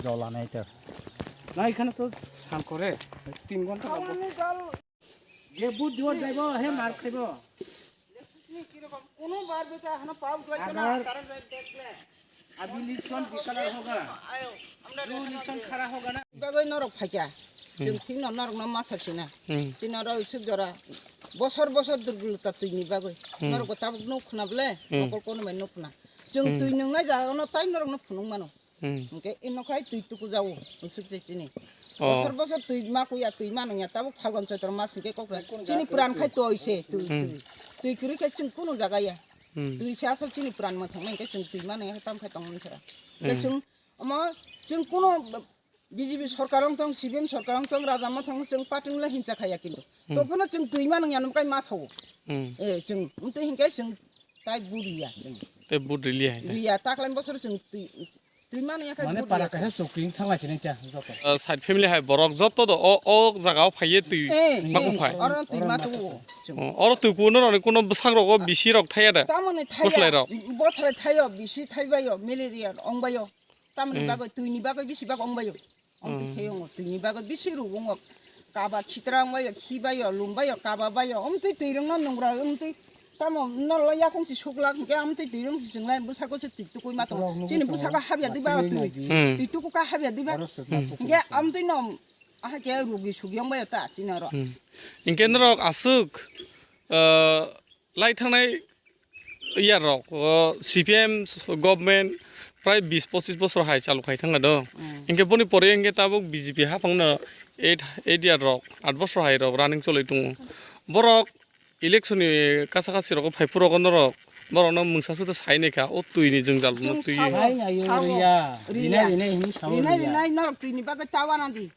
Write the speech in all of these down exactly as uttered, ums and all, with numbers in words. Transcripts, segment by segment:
জল আনাই তো। না, এখানে তো স্নান করে তিন ঘন্টা লাগবে। যে বুট জোর যাইব, হে মার খাইব। কোনো বার বেটা এখনো পাও জড়িত না, আবার তারা দেখলে। अभी इलेक्शन बेकार होगा। जो इलेक्शन खड़ा होगा ना। Bagwi norok phaikha. Hmm. Chwng thikno norokno ma sasina. Hmm. Chini oro isuk jora bosor bosor durgulota twini bagwi. Hmm. Norokbo tabuk nuk khna ble, hmm, mokol kono bai nuk khna. Chwng, hmm, twi nungnai jagano tai norokno phunuk mano. Hmm. Hwnkhe ino khai twi tuku jago, isuk se chini. Oh. Bosor bosor twi ma kuya, twi ma nungya, tabuk Phalgon Choitro mas hwnkhe kokra. Chini pran khai twi se, twi, hmm, twi. Twi kwrwi khe chwng kunu jaga ya. Hmm. Twi se asol chini pran ma thangma hwnkhe chwng twi ma nungya tam khai tongmani sara. Hwnkhe, hmm, chwng omo chwng kunu B J P sorkar wng tong, C P M sorkar wng tong, raja ma thang chwng party le hincha khaya kintu. Hmm. Tophano chwng twi ma nungya nung kai ma sao. Hmm. Eh, chwng umtwi hwnkhe chwng tai buriya chwng. Tei vote riliya hai. Riya taklai bosor chwng twi Twi mani ya khe. Mane bud para ya kaisa chokring thangla sini cha joto. Ah, side family hai borok joto do o, o jaga o phaiye twi. Eh, ma eh, kuphai. Oro twi ma tu. Oh, oro twi kuno rani kuno bwsang rogo bisi rok thaya da. Tamoni thaya. Kuslai rok. Bothrai thayo, bisi thaibayo, malaria ongbayo. Tamoni, hmm, bagwi twi ni bagwi bisi bag ongbayo. Ong twi, hmm, khe ong twi ni bagwi bisi ruk ong. Kaba khitra wngbayo, khibayo, lumbayo, kaba bayo, omtwi twirwngno nungra, omtwi tamo norlo yakung si suklak, hwnkhe omtwi twirwng si chwnglai, bwsako se twi tukui ma tongo. Chini bwsako habya diba twi. Hmm. Twi tuku ka habya diba. Hmm. Hwnkhe omtwi no, ahai khe rugi sugi wngbayo ta chini oro. Hmm. Hwnkhe norok aswk, ah, lai thangnai year rok, o, C P M government prai bis pochis bosor hai chalu khai thangla do. Mm. Hingke boni pore hingke tabuk B J P haphangno eight, eight year rok, aat bosor hai rok running choloi tongo. Borok election ni kasa kasi rogo phai phuru rogo norok, borokno mungsa sudo sai naikha, o twi ni jwngjal no twi. Sai nayo, sao, riya. Riya. Rinai, rinai hini sao riya. Rinai, rinai norok twi ni bagwi ta wana di.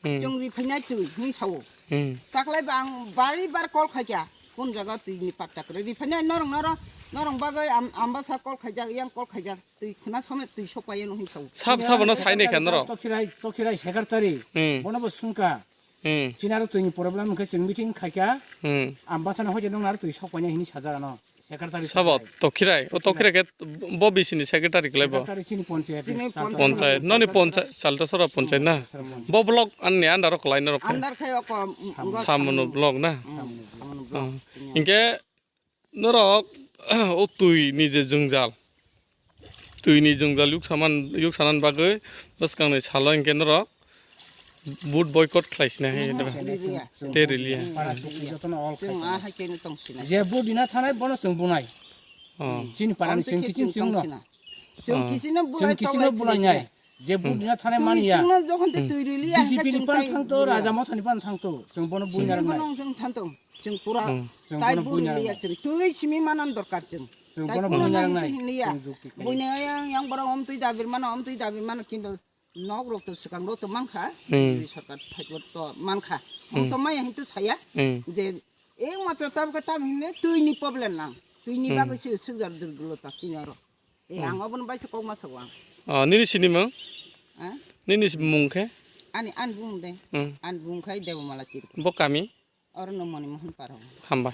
Hmm. Chwng riphainai twi hwnwi sao. Hmm. Taklai ba ang bari bar call khaikha, kun jaga twi ni patta kwrwi riphainai norong noro, norong bagwi am-, ambasa call khaijak, yang call khaijak, twi khna somet twi sokpai hwnwi sao. Sab, sabo no sai naikha norok. Tokhirai, tokhirai secretary. Hmm. Bono bo sungkha. Hmm. Chini aro twi ni problem hwnkhe chwng meeting khaikha. Hmm. Ambasa no hoite nung aro twi sokpainai hwnwi sajak ano. Secretary. Sabo, secretary. Tokhirai. O tokhirai khe bo bisini secretary khlai bo. Secretary sini panchayat. Sini panchayat. Panchayat. Noni panchayat, Saltasora panchayat na? Hmm. Bo block ani under o khlai norok khe? Under khai o ko, Samono block na? Hmm, Samono block. Ah. Hingke norok o twi ni je jwngjal. Twi ni jwngjal yuk saman, yuk sanan bagwi bwskang ni salo hingke norok Vote boycott khlai sina hai. Mhm, da. Riliya. Te riliya. Para sukli jotono all. Chwng khlai a hai khe no tong sina. Je vote dina thanai bono chwng bunai. Oh. Chini para ni chwng kiching chwng no. Chwng kiching no bulai tong lai. Je vote dina thanai mani ya. Chwng no jokhon te twi riliya. B J P ni pan thang to, Raja Motha ni pan thang to. Chwng bono buina rang nai. Chwng thang to. Chwng pura tai bu riliya chwng. Twi simi manan dorkar chwng. Tai bono buina rang nai. Buina yang, yang borok om twi dabir mano, om twi dabir mano kintu nok rok to swkang rok to mankha, hmm, sorkar phaikor to mankha. Hmm. Om to maya hin to saya, hmm, je ek matro tabuk tabuk hinne twi ni problem nang. Twi ni bagwi se sukjar durgulo ta sini oro. E, hmm, ang obono bai se kok ma sabo ang. Oh, nini sinimung? Ha? Nini si-, mung khe? Ani, ani bung de. Hmm. Ani bung khai Debomala Tirikon. Bo kami? Oro no Moni Mohon Paro. Hambai.